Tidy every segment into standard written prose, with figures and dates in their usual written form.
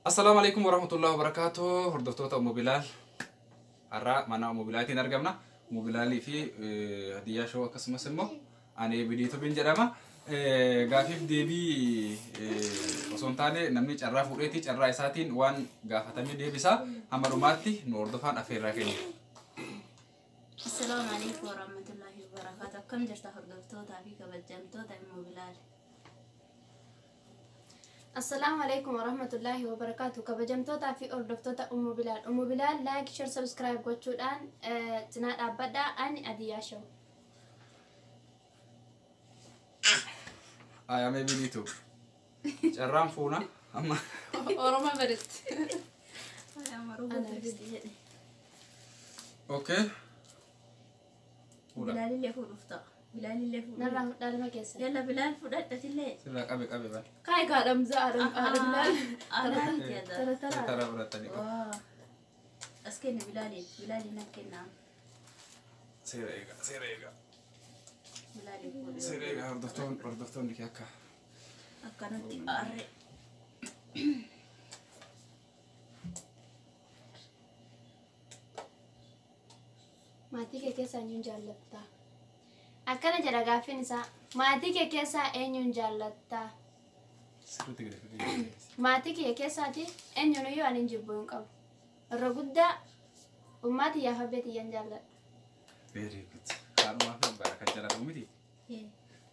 Assalaamu alaikum warahmatullahi wabarakatuh. Hordoftoota Ummu Bilaal. Har'a mana Ummu Bilaaltiin argamna. Ummu Bilaalii fi Hadiyyaa Shoo akkasumas immoo ani Bidiitubiin jedhama. Gaafiif deebii osoo hin taane namni carraa fuudheeti carraa isaatiin waan gaafatamee deebisa. Hamma dhumaatti nu hordofaan affeerraa keenya. Assalaamu alaikum warahmatullahi wabarakatuh. Akkam jirta hordoftootaa fi kabajamtoota Ummu Bilaal? Assalaamu alaikum warahmatullahi wabarakatuh. Kabajamtootaa fi hordoftoota Ummu Bilaal. Ummu Bilaal like, share, subscribe gochuudhaan cinaa dhaabbadhaa. Ani Adiyyaa Shaw. Ayamee Bidiitu. Carraan fuuna amma. Oromoo baritti. Ana jedhe. Okay. Fuudha. Bilaalillee fuudhuuf ta'a. Bilaalillee fuudhuuf. Narraa fudhaa lama keessa. Yalla Bilaal fudhadhatillee. Sirraa qabe qabe bal. Kaay gaadhamza haadha Bilaal. Anaa miti adda. Tara tara. Taraa fudhatanii qabu. Waa. As kenni Bilaaliin. Bilaaliin akka kennaa. Seera eegaa seera eegaa. Bilaaliin fuudhu. Seera eegaa hordoftoonni kee akka. Akkanatti aarree. Maatii kee keessaa eenyuun jaallattaa? Akkana jedha gaaffiin isaa. Maatii kee keessaa eenyuun jaallattaa? Sirriitti gadi fageenye. Maatii kiyya keessaati eenyuun iyyuu ani hin jibbu hin qabu. Irra guddaa ummaa tiyyaaf abbee tiyyaan jaalladha. Very good. Haadhumaa fi abbaadha kan jaalatamu miti.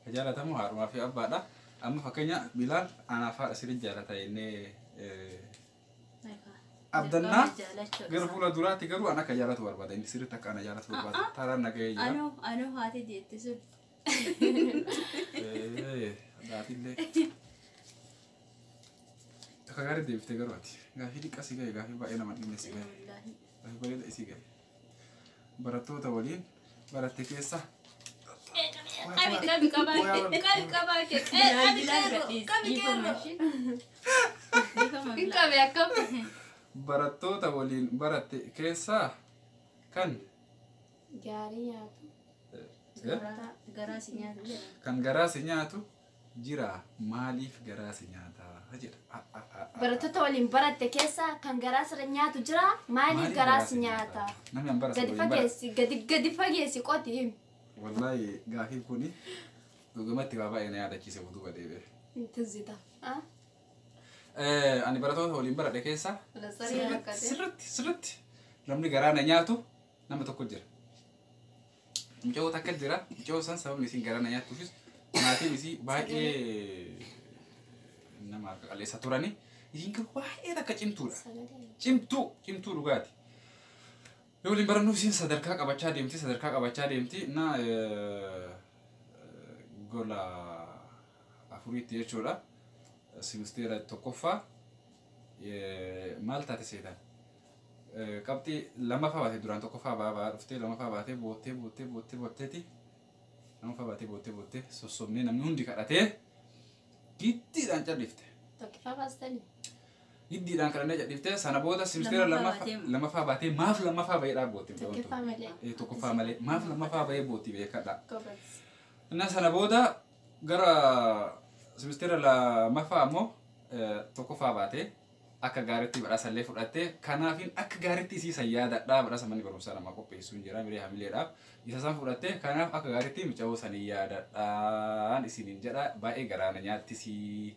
Kan jaalatamu haadhumaa fi abbaadha. Amma fakkeenya Bilaal anaaf haadha sirrii jaalata jennee abdannaa gara fuula duraatti garuu an akka jaalatu barbaada. Inni sirriitti akka ana jaalatu barbaada. Taraan nagahee jira. Anoo anoo haati jetti sun. Haatillee. Akka gaarii deebiftee garuu ati. Gaafii xiqqaa si gahe gaafii baay'ee nama dhimne si gahe. Gaafii bareeda si gahe. Barattoota waliin baratte keessa. Qabi qabi qabaa qabi qabaa kee qabi qeerroo qabi qeerroo. Hin qabe akkam. Barattoota waliin baratte keessaa kan Gaarii nyaatu. Garaa si nyaatu jedha. Kan garaa si nyaatu jira maaliif garaa si nyaata jedha. Barattoota waliin baratte keessaa kan garaa sirra nyaatu jira maaliif garaa si nyaata? Namni an barate Gadi waliin barate. fageessi gadi gadi fageessi qoti himi. Wallaahi gaafiin kuni dhugumatti waa baay'ee na yaadachiise duuba deebi'e. Tizita. Ani barattoota waliin baradhe keessaa Saree rakkate. sirriitti sirriitti namni garaa na nyaatu nama tokko jira. Mucayyoo takka jira. Mucayyoo san sababni isiin garaa na nyaattuufis maatiin isii baay'ee nama harka qalleessa turani. Isiin garuu baay'ee takka cimtuudha. Cimtuu cimtuu dhugaati. Yoo waliin barannu isiin sadarkaa qabachaa deemti sadarkaa qabachaa deemti na gola afuriitti jechuudha. Simisteera tokkoffaa maal taate seetan? Qabxii lammaffaa baatee duraan tokkoffaa ba'aa ba'aa dhuftee lammaffaa baatee boottee boottee boottee bootteeti lammaffaa baatee boottee boottee sossobnee namni hundi kadhatee giddiidhaan cal'ifte. Tokkiffaa baastanii. Giddiidhaan kadhannee cal'ifte sana booda simisteera lammaffaa baatee maaf lammaffaa bahee dhaabbootti. Tokkiffaa malee. Tokkoffaa malee maaf lammaffaa bahee bootti beekadha. Goobas. Innaa sana booda gara simisteera lammaffaa ammoo tokkoffaa baatee akka gaariitti badhaasa illee fudhattee kanaafin akka gaariitti isii san yaadadhaa badhaasa manni barumsaa namaa qopheessuun jira miree hamileedhaaf isa san fudhattee kanaaf akka gaariitti mucayyoo sanii yaadadhaan isiniin jedha baay'ee garaana nyaattisii.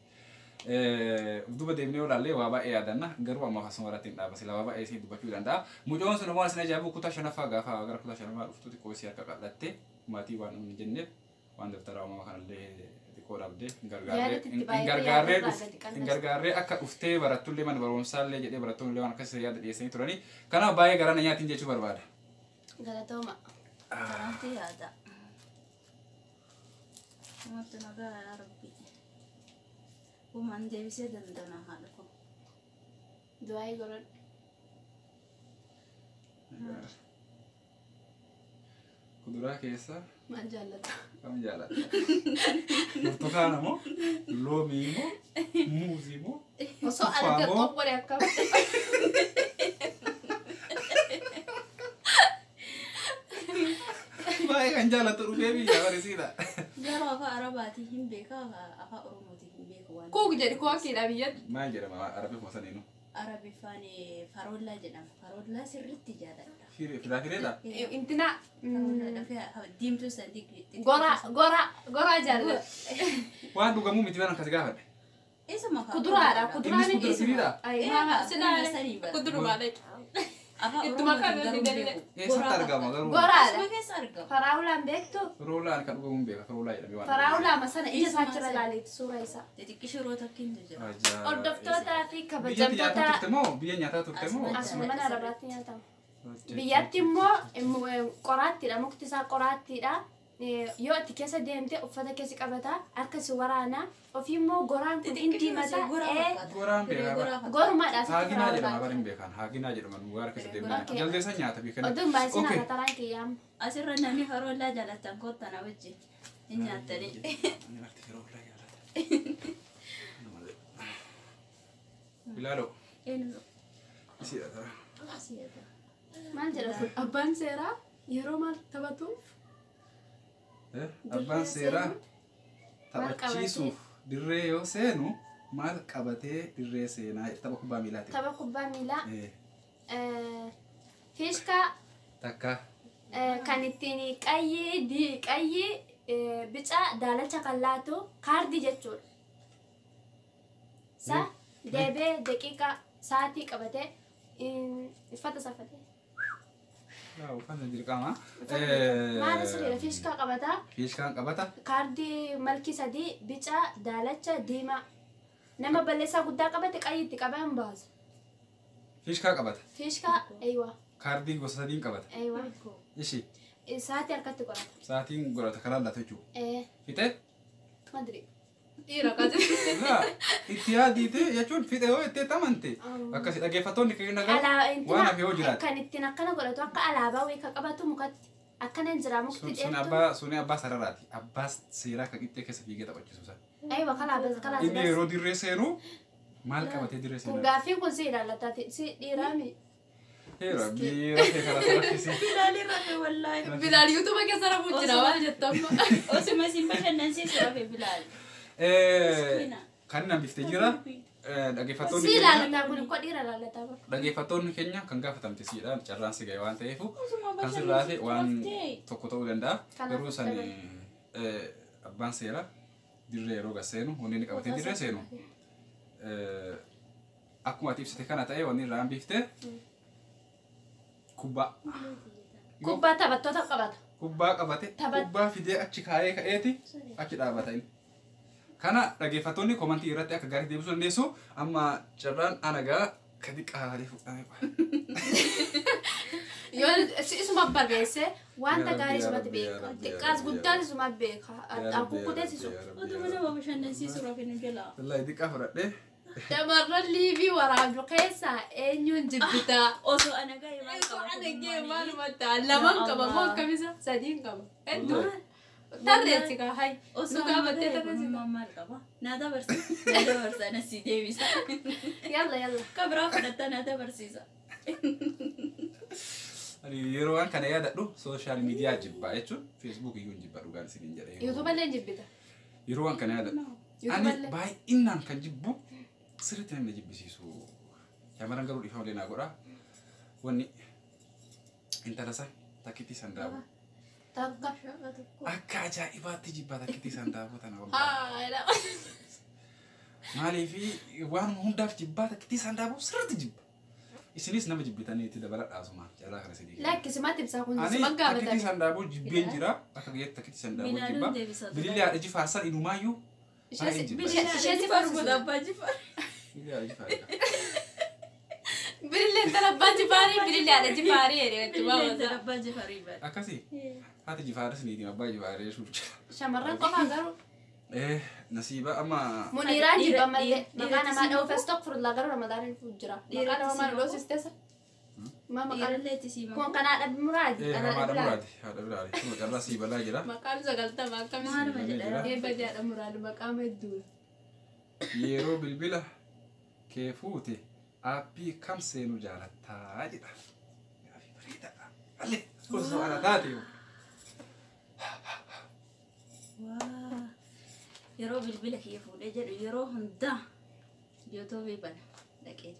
Duuba deemnee olaallee waa baay'ee yaadanna garuu amma akkasuma irratti hin dhaaba sila waa baay'ee isin dubbachuu danda'a. Mucayyoon sun immoo isin ajaa'ibu kutaa shanaffaa gaafa gara kutaa shanaffaa dhuftu xiqqoo isii harka qal'attee maatii waan hin jenneef waan dabtara uumamaa kanallee xiqqoo dhabdee hin gargaarree akka dhuftee barattullee mana barumsaallee jedhee barattoonni waan akkasii yaada dhiyeessanii turanii kanaaf baay'ee garaana nyaatiin jechuu barbaada. Galatooma. Garaanti yaada. Namatti nagaa yaa Rabbi. Uumaan deebisee dandana haadha koo. Du'aa godhadhu. Kuduraa keessaa Maal jaallata? Kam jaallata? Burtukaana moo? Loomii moo? Muuzii moo? Osoo arga xobbore akkam. Baay'ee kan jaallattu dhufee biyya barisiidha. Garuu afaan Arabaatiin hin beekaa afaan Oromootiin hin beeku waan. Kuuk jedhi kookiidha biyyatti. Maal jedhama Arabiffuma saniinuu? Arabiffaan farollaa jedhama. Farollaa sirriitti jaalladha. Firaafireedha? Intina Diimtuu sadii. Gora gora gora jaalladha. Waan dhugamuu miti waan akkas gaafadhe. Isuma Kuduraadha. Kuduraan Innis kudura firiidha? Kudurumaadha. Afaan Ittuma Oromoo kana garuu galle. beeku. Eessatti argama garuu? Goraadha. Asuma keessa argama. Faraawulaan beektu? Firoolaan kan dhugamuun beeka. Firoolaa jedhamee waan. Faraawulaa sana ija isaa achirra ilaaleetu suura isaa. Xixiqqishoo yeroo takkiintu jira. Ajaa'iba. Hordoftootaa fi Biyyatti nyaataa kabajamtoota turte moo? Biyya nyaataa turte moo? asuma mana arabaatti nyaatama. Biyyatti immoo qoraattiidha. Mukti isaa qoraattiidha. Yoo itti keessa deemte uffata keessa qabata. Harka si waraana. Ofii immoo goraan kun hin diimata. Goraan beekaa. Gorumaadha asitti Haaginaa jedhama faraawulaan. bara hin beekan. Haaginaa jedhama nu gara keessa deemnee. Okay. Jaldeessa nyaata biyya kana. Oduun baay'isina Okay. kataraan kiyyaama. Asirra namni farollaa jaalatan kottan wajjin hin nyaattanii. Ani marti firoolaa jaalata. Bilaaloo. Eenyu? Isiidha tara. Asiyata. Maal jedha kun? Abbaan seeraa yeroo maal taphatuuf Abbaan seeraa Maal taphachiisuuf dirree yoo seenu maal qabatee dirree seenaa tapha kubbaa miilaati. Tapha kubbaa miilaa. Fiishkaa Takka. Kan ittiin qayyii qayyii bica daalacha kan laatu kaardii jechuudha. Sa deebee daqiiqaa sa'aatii qabatee uffata saffatee. Uffanni dirqama. Maal sirriidha fiishkaa qabataa Fiishkaan qabata. kaardii malkii sadii bica daalacha diimaa nama balleessaa guddaa qabate qayyii itti qabee hin baasa. Fiishkaa qabata. Fiishkaa eeywa Kaardii gosa sadiin qabata. eeywa Ishi sa'aatii harkatti godhata. sa'aatiin godhata karaa laata jechuudha. Fixee? Madri. Dhiira qase. Laa itti yaadiite jechuun fixe yoo itti amante akkasi dhaggeeffattoonni keenya garuu waan hafe yoo jiraate. Kan ittiin akkana godhatu akka alaabaa wayii kan qabatu mukatti akkana hin jira mukti Sun dheertuu. abbaa suni abbaa sararaati. Abbaa seeraa kan qixxee keessa fiigee taphachiisu sana. Eeywa kalaaba kalaaba. Inni yeroo dirree seenu maal qabatee dirree Kun seenaa? gaaffiin kun si ilaallataati si dhiiraami. Heera biira kee karaa saraffisi. Bilaali rafe wallaahi. Bilaal yuutuuba keessa rafuu jira waan jettu amma. Osuma isin bashannansiisu rafe Bilaal. Kan nama biftee jira. Dhaggeeffattoonni Si keenya ilaallataa kun koo dhiira ilaallataa bara. Dhaggeeffattoonni keenya kan gaafatamte siidha carraan si gahe waan ta'eef kan sirraa ta'e waan tokko ta'uu danda'a. Kanaaf Garuu san abbaan seeraa dirree yeroo gad seenu wanni inni qabatee dirree seenu akkuma ati ibsite kana ta'e wanni irraa hambifte kubbaa. Kubbaa taphattoota qabata. Kubbaa qabate kubbaa fidee achi kaayee ka'eeti achi dhaabata inni. Kana dhaggeeffattoonni komantii irratti akka gaarii deebisuu dandeessu amma carraan anagaa kadi qaalee fudhame. Yoo isuma barreesse Wanta Yaa gaarii Rabbi, isumatti yaa beeka. Rabbi, yaa Xiqqaas Rabbi, guddaan isuma beeka. Akkukkutee sisu. Otuma nama bashannansiisu rafe nu jalaa. Wallahi xiqqaa fudhadhee. Shamarran liivii waraabdu keessaa eenyuun jibbitaa? Osoo ana gahee maal Osoo qaba? ana gahee maaluma ta'a? Lamaan qaba moo akkamisa? Sadiin qaba. Hedduu. Tarreessi kaa hay. Osoo Nu ana gaafattee gahee tarreessi. kunummaa maal qaba? Naa dabarsa. Naa dabarsa na si deebisa. Yalla yalla. Ka biraa fudhatta naa dabarsiisa. Ani yeroo waan kana yaadadhu social media jibbaa jechuun Facebook iyyuu hin jibba dhugaan isiniin jedhe. Yuutuuba illee jibbita. Yeroo waan kana yaadadhu. Yuutuuba Ani illee. baay'inaan kan jibbu sirriitti namni jibbisiisu. Shamarran garuu dhiifama illee naa godha. Wanni intala san takkitti san daabu. Takka. Akka ajaa'ibaatti jibbaa takkitti san daabuu tana wallahi. Haa. Maaliifi waan hundaaf jibbaa takkitti san daabuu sirriitti jibba. Isinis nama jibbitanii itti dabaladhaa asuma jalaa kana sidii. Lakkisumatti ibsaa kun. Ani Suma gaafatame. takkitti san daabuu jibbeen jira akka ga'eetti takkitti san daabuu Bilaaluun jibba. deebisa. Bilillee haadha jifaarsan inumaayyuu baay'een jibba. Ishee si Farmuudha abbaa jifaar. Bilillee haadha jifaarsa. Bilillee intala abbaa jifaarii bilillee haadha jifaarii jedhee Bilillee jechuudha. intala abbaa jifaarii bara. Akkasii haati jifaaris niitiin abbaa jifaaree shuuf jira. Shamarran qofaa garuu. Nasiiba amma Muniiraan jibba mallee maqaa Dhiirratti namaa dha'uuf astaghfirullah garuu ramadaan hin jira. Maqaa nama maal dhoosistesa? Maa maqaan Dhiirallee itti siima. Kun kan haadha muraati. Kan haadha haadha muraati haadha biraati kun carraa sii balaa jira. Maqaan 90 akkamis? Maaluma jedha. Eebba jaadha muraali maqaa hedduudha. Yeroo bilbila kee fuute aappii kam seenuu jaalattaa jedha. Gaaffii bareedaadha. Allee osoo ana taate yoo. Waa. Yeroo bilbila kiyya fuudhee jedhu yeroo hundaa yuutuubii bana dhaqee.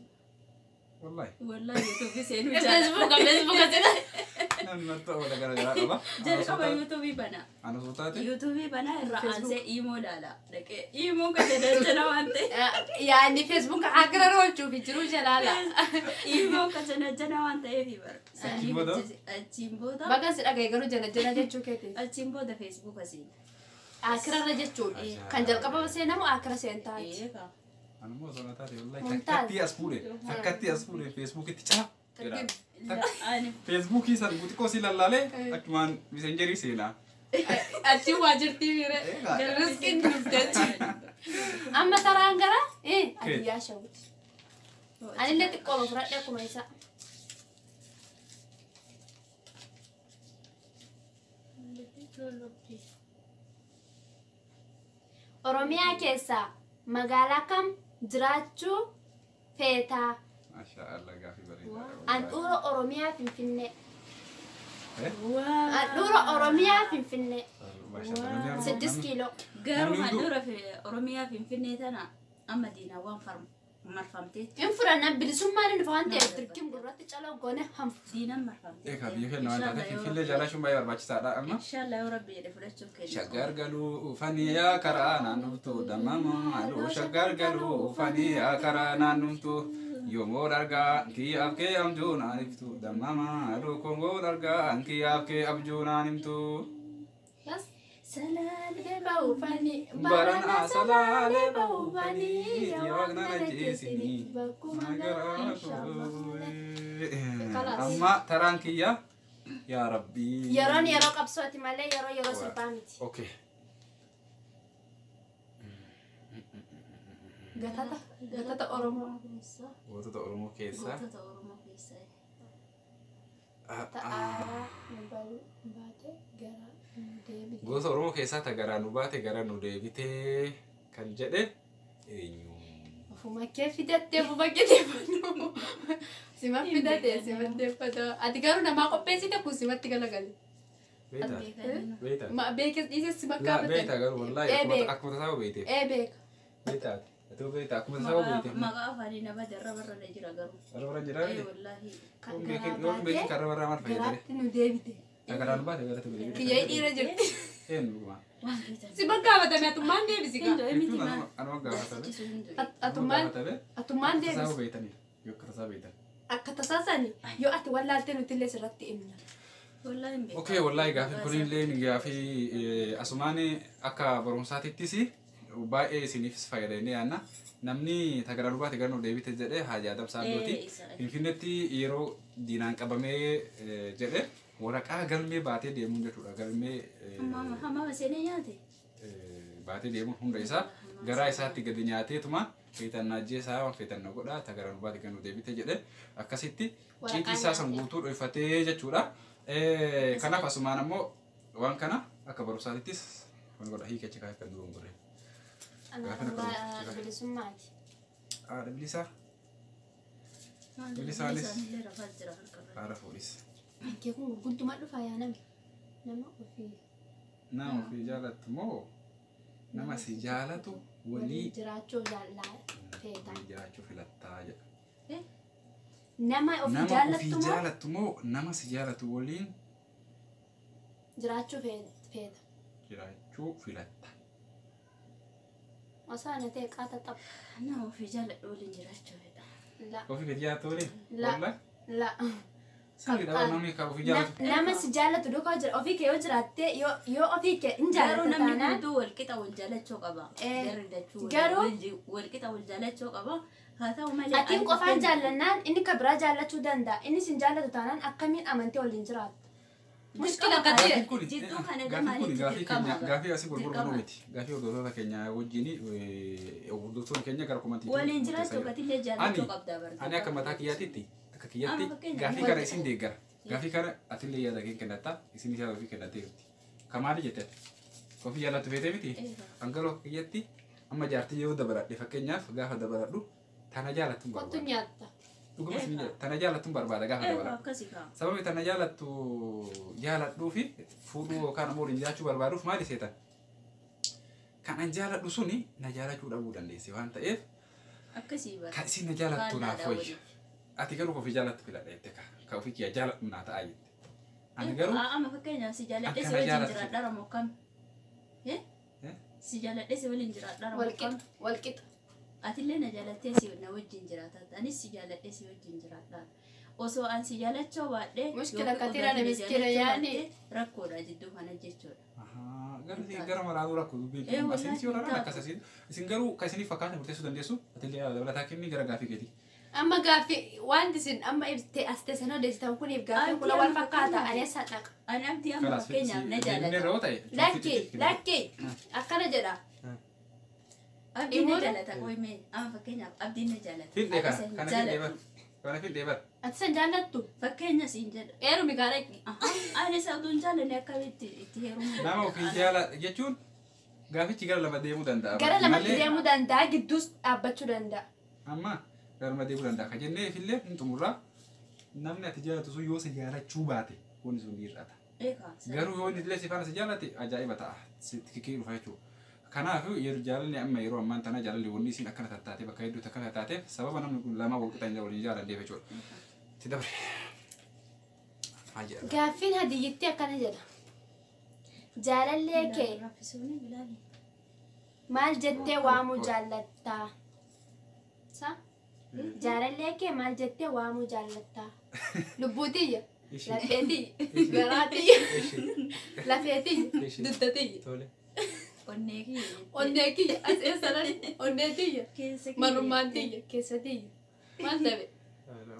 Wallahi. Wallahi yuutuubii seenuu jaalladha. Feesbuuka jedha. Namni martuu amala garaagaraa qaba. Jalqaba yuutuubii banaa. Ana osoo taate Yuutuubii banaa irraa aansee iimoo ilaala. Dhaqee iimoon kajanajjana waan ta'eef. Yaanni feesbuuka akira oolchuuf jiru jalaala. Iimoon kajanajjana waan ta'eef bara. Achiin booda? Achiin booda. Baga si dhagaye garuu jala jala jechuu keeti. Achiin booda feesbuuka seena. Akirarra jechuudha. Kan jalqaba seenamu akira seentaati. Eegaa. Anummoo osoo na taate wallahi Mumtaaz. takkatti as fuudhe takkatti as fuudhe feesbuukitti caa jedha. Ani Feesbuukii san xiqqoo si lallaalee akkumaan miseenjerii seenaa. Achi waa jirtii miire. Eegaa. Riskiin dhufte. Amma taraan gara adiyyaa shawwiti. Anillee xiqqooma fudhadhe akkuma isaa. Oromiyaa keessaa magaalaa kam jiraachuu feetaa? Maashaa Allah gaafii bareedaadha. Handhuura Oromiyaa Finfinnee. Eh? Handhuura Oromiyaa Finfinnee. Maashaa Allah. Namni 6 kiiloo. Garuu Namni hunduu- handhuura Oromiyaa Finfinnee tana amma diinawwan marfamteetti. In fudhanna bilisummaan inni waan ta'eef dirqim gurratti caloo goone hanfu. Diinan marfamteetti. Egaa biyya keenya waan taateef Finfinnee jaalachuun baay'ee barbaachisaadha amma. Inshallah yoo rabbi jedhe fudhachuuf kenna. Shaggar galuu ufanii yaa karaa naannoftu dammamaa shaggar galuu ufanii yaa karaa naannoftu yomoo dhargaa kiyyaaf kee abjuu naan iftu dammamaa kongoo dhargaa kiyyaaf kee abjuu naan himtu. Bas. Salaalee Baufani. Baranaa salaalee baufanii yaa waaqna ajjeesinii. Bakkuma Amma taraan kiyya yaa rabbii. Yeroon yeroo qabsooti malee yeroo yeroo sirbaa miti. Okay. Gatata gatata Oromoo. Gootota Oromoo keessaa. Gootota Oromoo keessaa. Ta'aa nu baate gara nu deebite. Goota Oromoo keessaa ta garaa nu baate gara nu deebitee kan jedhe eenyu? Ofuma kee fidattee ofuma kee deeffadhu. Sima fidate sima deeffata. Ati garuu namaa qopheessite kun simatti galagale. Beektaa? Beektaa? Ma beekes dhiises sima Laa gaafate. beektaa garuu wallaahi Ee beeka. akkuma tasaa beekte. Ee beeka. Beektaa? Ati beektaa akkuma tasaa beekte. Maqaa afaanii nama jarra barra jira garuu. Warra warra jiraa Ee miti? wallaahi. Kan Yoon garaa beekin baate karra warraa maal fayyadare? garaatti nu deebite. Ta garaa nu baate garatti nu deebite. Kiyyee dhiira jirti. Eenyu dhuguma? Waan beektan. Sima gaafatame atummaan deebisi gaa. Hin du'e miti Jechuun maal? anuma gaafatame. Achisu hin du'e. Atummaan Gaafatame. atummaan Akka tasaa deebisi. beektanii. Yoo akka tasaa beektan. Akka tasaasani yoo ati wallaaltee nuti illee sirratti himna. Wallaahi hin beeku. Okay, wallahi gaafiin kunillee gaafii asumaan akka barumsaatittis baay'ee isiniifis fayyada inni yaanna. Namni tagara dubaati gara nu deebite jedhee Haji Adam Saaddooti. Ee, isa. Finfinneetti yeroo diinaan qabamee jedhe waraqaa galmee baatee deemuun jechuudha. Galmee Hamama seenee nyaate. baatee deemuun hunda isaa garaa isaatti gadi nyaateetuma feetannaa ajjeesaa waan feetanna godhaa tagara nu baate gara nu deebite jedhe akkasitti ciitii isaa san guutuu dho'ifatee jechuudha. Kanaaf asumaan ammoo waan kana akka barumsaatittis waan godha hiikachi kaayee kan du'uun godhe. Ana bilisummaati. Haadha bilisaa Maal Bilisaanis. Isaanillee rafaa jira harka irra. haadha fuudhis. Kee kun gurgudduma dhufa yaa nami. Nama ofii Nama ofii jaalattu moo nama si jaalatu walii waliin jiraachuu jaallaa feeta. walii jiraachuu filattaa jedha. Nama ofii Nama ofii jaallattu moo jaalattu moo nama si jaalatu waliin jiraachuu feeta. jiraachuu filatta. Osoo ana ta'e qaata xapha. Nama ofii jaaladhu waliin jiraachuu fedha. La Ofii gadi jaalatu waliin? La. Wallahi. la. Sirriidha waan namni kan ofii jaalatu. Nama si jaallatu duukaa jira ofii kee yoo jiraatte yoo ofii kee hin Garuu jaallata namni taanaan hunduu walqixa wal jaalachuu qaba. Eh, Garri lachuu walqixa wal jaalachuu qaba. Haa ta'u malee atiin qofaan jaallannaan inni kan biraa jaallachuu danda'a. Inni sin jaallatu taanaan akkamiin amantee waliin jiraatta? Mushkila Dirqama katee. Gaafiin kun Jidduu kana gaafiin kun lamaanitti gaafii dirqama keenya qaba. gaafii asii gurguruu Dirqama. miti. Gaafii hordoftoota keenya wajjin hordoftoonni keenya gara komantii Waliin jiraachuu gatillee jaallachuu qabda barta. Ani akka mataa kiyyaatitti akka kiyyatti Amma fakkeenyaaf gaafii wal- kana isin deeggara. Gaafii kana atillee yaada kee kennatta isin yaada ofii kennattee jirti. Kamaali jette ofii jaallattu feetee miti. Angaloo akka kiyyatti amma jaartii yoo dabaladhe fakkeenyaaf gaafa dabaladhu tana jaalattuun Kottu barbaada. nyaatta. Dhuguma isin jedha tana jaalattuun barbaada gaafa dabaladhu. Akkasii kaa. Sababni tana jaalattu jaaladhuu fi fuudhuu yookaan ammoo waliin jiraachuu barbaaduuf maali seetan? Kan an jaaladhu suni na jaalachuu dhabuu dandeesse waan ta'eef Akkasii bara. kan isin na jaalattu naaf Faannaadhaa wayya. Ati garuu ofii jaallattu filadha jette ka ofii kiyya jaalladhu naa ta'a jette. Ani garuu Amma fakkeenyaaf si jaalladhee si Akkana wajjin jaallattu. jiraadhaa ramoo kam? Eh? Si jaalladhee si waliin jiraadhaa ramoo kam? Walqixa. Walqixa. Atillee na jaalattee si na wajjin jiraata. Anis si jaalladhee si wajjin jiraadha. Osoo an si jaalachuu baadhee Mushkila yookiin katira odoo ati na na miskina jaalachuu yaani. baattee rakkoodha jidduu kana jechuudha. Ahaa, garuu gara maraanuu rakkoo dubbii Eh, wallahi isin si waraanaan taatu. akkas isin isin garuu kan isiniif fakkaate murteessuu dandeessu atillee dabalataa kenni gara gaafii keeti. Amma gaaffii wanti isin amma ibsite as teessan odeessitan kuniif gaaffiin kun wal fakkaata ani eessa dhaqa. Ani abdii amma Kalaas fakkeenyaaf na deemnee jaalata. yeroo ta'e. Lakki lakki akkana jedha. Abdiin na Immoo- jaalata qoyimee amma fakkeenyaaf abdiin na jaalata. Fildee Ani kana isa hin kana fildee bar jaaladhu. kana fildee bar. Ati san jaallattu Fakkeenya siin jedha. eerumi gaadha. Ani isa utuu hin jaallanne akkamitti itti heerumuu Nama ofii jaala jechuun gaafichi gara lama deemuu danda'a. Gara lamatti Malee deemuu danda'a gidduus dhaabbachuu danda'a. Amma gara lama deemuu danda'a. Kan jennee fillee hin xumurraa namni ati jaalatu sun yoo si jaalachuu baate wanni sun ni hir'ata. Eegaa. Garuu yoo inni illee si faana si jaalate ajaa'iba ta'a. Sitti kikkii dhufa jechuudha. Kanaafuu yeroo jaalalli amma yeroo ammaan tana jaalalli wanni isiin akkana tattaatee bakka hedduutti akkana tattaateef sababa namni kun lama wal qixaan waliin jaalanneef jechuudha. Itti dabre. Haa jedhama. Gaaffiin hadiyyitti akkana jedha. Jaalallee kee Raffisuuni bilaali. maal jettee waamuu jaallattaa? Sa? Jaalallee kee maal jettee waamuu jaallattaa? Lubbuutiyya, Ishee. lafeetiyya, garaatiyya, Ishee. lafeetiyya, Ishee. dugdatiyya, Tole. Onnee kiyya jettee. onnee kiyya, as eessanan, onnee tiyya, Keessa kiyya marrummaan jettee. tiyya, keessa tiyya. Maal tabe?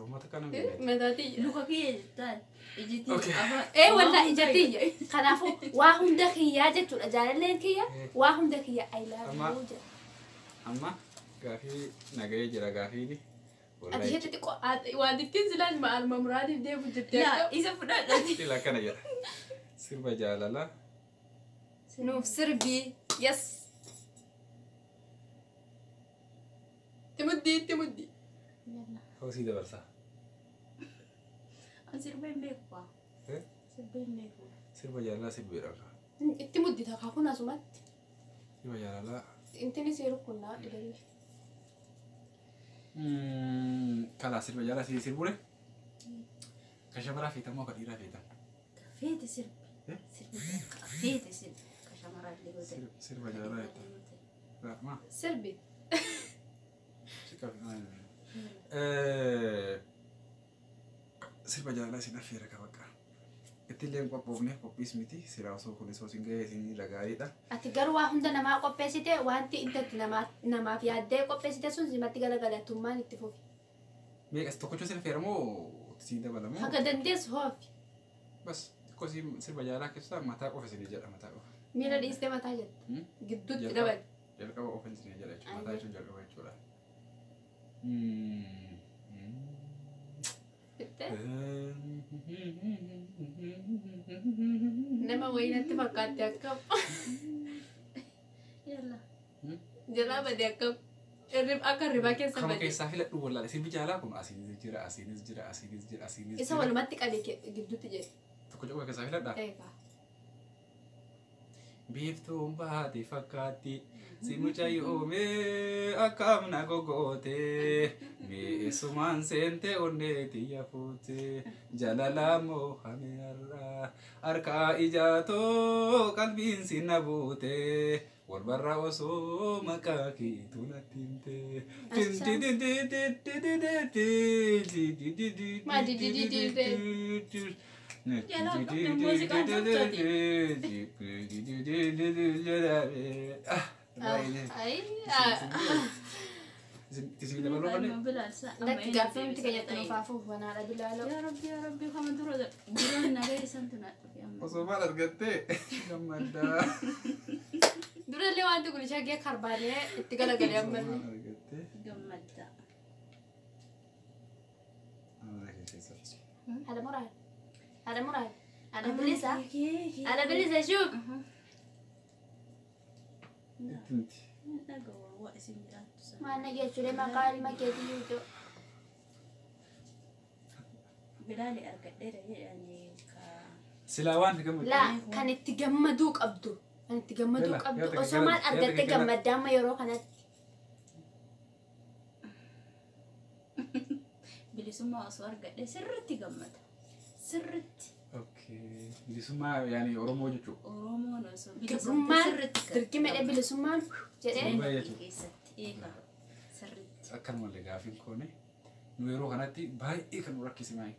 Uummata kana hin Mataa tiyya. Luka kiyya jettaan. Iji tiyya. Okay. Afaan. Ee wallaa ija tiyya. Kanaafuu waa hunda kiyyaa jechuudha. Jaalalleen kiyya waa hunda kiyya I love Amma- you jedha. Amma gaafii nagahee jira gaafiini. Ati ishee xixiqqoo waan ittiin silaan maaluma muraatiif deemu jettee Yaa akka isa fudhadhati. Ila akkana jedha. Sirba jaalalaa. nuuf sirbii yes. Itti muddii itti muddii. Hosii dabarsaa. An sirba hin beeku paa. Eh? Sirba hin beeku. Sirba jaalalaa sirbeedha. Itti muddi takaa kun asumatti. Sirba jaalalaa. Intini si rukunnaa dhiballe. Kalaa sirba jaalalaa si sirbure. Kan shamaraa feetamoo kan dhiiraa feetan? Feete sirbi. Eh? Sirbi feete sirbi. Ka shamarrallee yoo ta'e. Sirba jaalalaa jetta. Maa? Sirbi. Sirba jaalalaa isin affeera ka bakka. Ittillee hin qophoofne qophiis miti silaa osoo kun osoo isin gahee isin irra gaariidha. Ati garuu waa hunda namaa qopheessite wanti intatti namaaf yaaddee qopheessite sun simatti galagalatummaan itti fufi. Meeqas tokkochuu isin affeera moo isin dabalamoo? Haga dandeessu hoofi. Bas xiqqoo isin sirba jaalalaa keessaa mataa qofa isin jedha mataa qofa. Miila dhiistee mataa jette. Hmm? Gidduutti Jalqaba. dabali. Jalqaba qofa isin jedha jechuudha. Mataa jechuun jalqaba jechuudha. Fittee? Nama wayinatti fakkaatte akkam. Yalla. Jalaa bade akkam. Akka hirribaa keessa Kama bade. keessaa filadhu wallaale sirbi jaalaa kun asiinis jira asiinis jira asiinis jira asiinis Isa jira. walumatti qabe gidduutti jedhe. Tokko qofa keessaa filadhaa. Eegaa. Biiftuun baate fakkaatti si mucayyoomee akkam na goggoote mi'eessumaan seente onnee tiyya fuute jaalalaa moohame har'a harkaa ijaatoo qalbiin si na buute walbarra osoo maqaa keetu natti himte. Lakki gaaffii nuti keenyatti nuuf haafuuf banaadha bilaaloo. Yaa Rabbi yaa Rabbi kama dura duraan nagaa isantu na dhufe amma. Osoo maal argattee gammaddaa. Durallee wanti kun shaggee karbaalee itti galagalee ammallee. Argattee. Gammadda. Haadha muraad. Haadha muraad. Haadha bilisa. Haadha bilisa shuub. Itti miti. Dhagawa waa isin jiraattu sana. Maal na jechuudha maqaa ilma keetii yuutuu. Bilaali argadheera jedhanii ka Silaa waan gammadu. Laa kan itti gammaduu qabdu. Kan itti gammaduu Yalla, qabdu. yaada Osoo maal gara- argattee yaada gara- gammaddaa amma yeroo kanatti. Bilisummaa osoo argadhe sirritti gammada. Sirritti. Okay. Bilisummaa yaani Oromoo jechuudha. Oromoon osoo bilisummaa Gabrummaan sirritti dirqima bilisummaan jedhee Jireenya jechuudha. keessatti eega sirritti. Akkanumallee gaafiin koone nu yeroo kanatti baay'ee kan nu rakkise maali?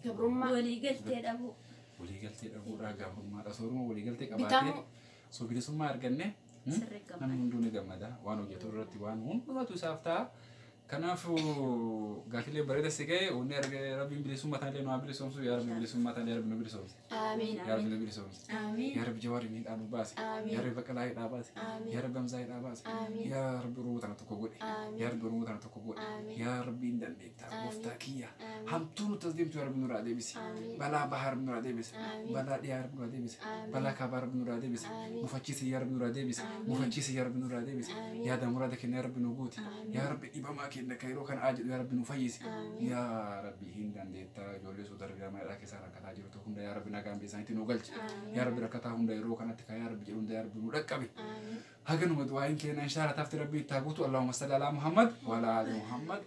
Gabrummaa. Waliigaltee dhabuu. Waliigaltee dhabuudhaa, gabrummaadha. Osoo Oromoo waliigaltee qabaatee Bitamuu. osoo bilisummaa arganne Sirri gammada. namni hunduu ni gammada. Waan hojjetu irratti waan hundumatu isaaf ta'a. Kanaafuu gaafilee bareeda si ga'e onni arge. Rabbiin bilisummaa tanallee nu haa bilisoomsu. Yaa Rabbi, bilisummaa tanallee Rabbi nu bilisoomse. Amiin. Yaa Rabbi, nu bilisoomse. Amiin. Yaa Rabbi, Jawaar miidhaa nu baase. Amiin. Yaa Rabbi, Baqqalaa hidhaa baase. Amiin. Yaa Rabbi, Hamzaa hidhaa baase. Amiin. Yaa Rabbi, Oromoo tana tokko godhe. Amiin. Yaa Rabbi, Oromoo tana tokko godhe. Amiin. Yaa Rabbi, hin dandeetta. Amiin. Gooftaa kiyya. Amiin. Hamtuu nutti as deemtu yaa Rabbi nurraa deebisi. Amiin. Balaa bahaa Rabbi nurraa deebisi. Amiin. Balaa dhiyaa Rabbi nurraa deebisi. Amiin. Balaa kaabaa Rabbi nurraa deebisi. Amiin. Mufachiisi yaa Rabbi nurraa deebisi. Amiin. Mufachiisi yaa Rabbi nurraa deebisi. Amiin. Yaada muraada kenna yaa Rabbi nu guuti. Amiin. Yaa Rabbi, dhibamaa kenna kan yeroo kana haa jedhu yaa Rabbi nu fayyisi. Amiin. Yaa Rabbi, hin dandeetta. Ijoollee suuta darbii mana keessaa rakkataa jirtu hunda yaa Rabbi nagaan biyya isaaniitti nu galchi. Amiin. Yaa Rabbi, rakkataa hunda yeroo kanatti kan yaa Rabbi jedhu hunda yaa Rabbi nu dhaqqabe. Amiin. Haganuma du'aayin keenya inshaalla tafti Rabbi itti haa guutu. Allahumma salli alaa Muhammad wa alaa ali Muhammad.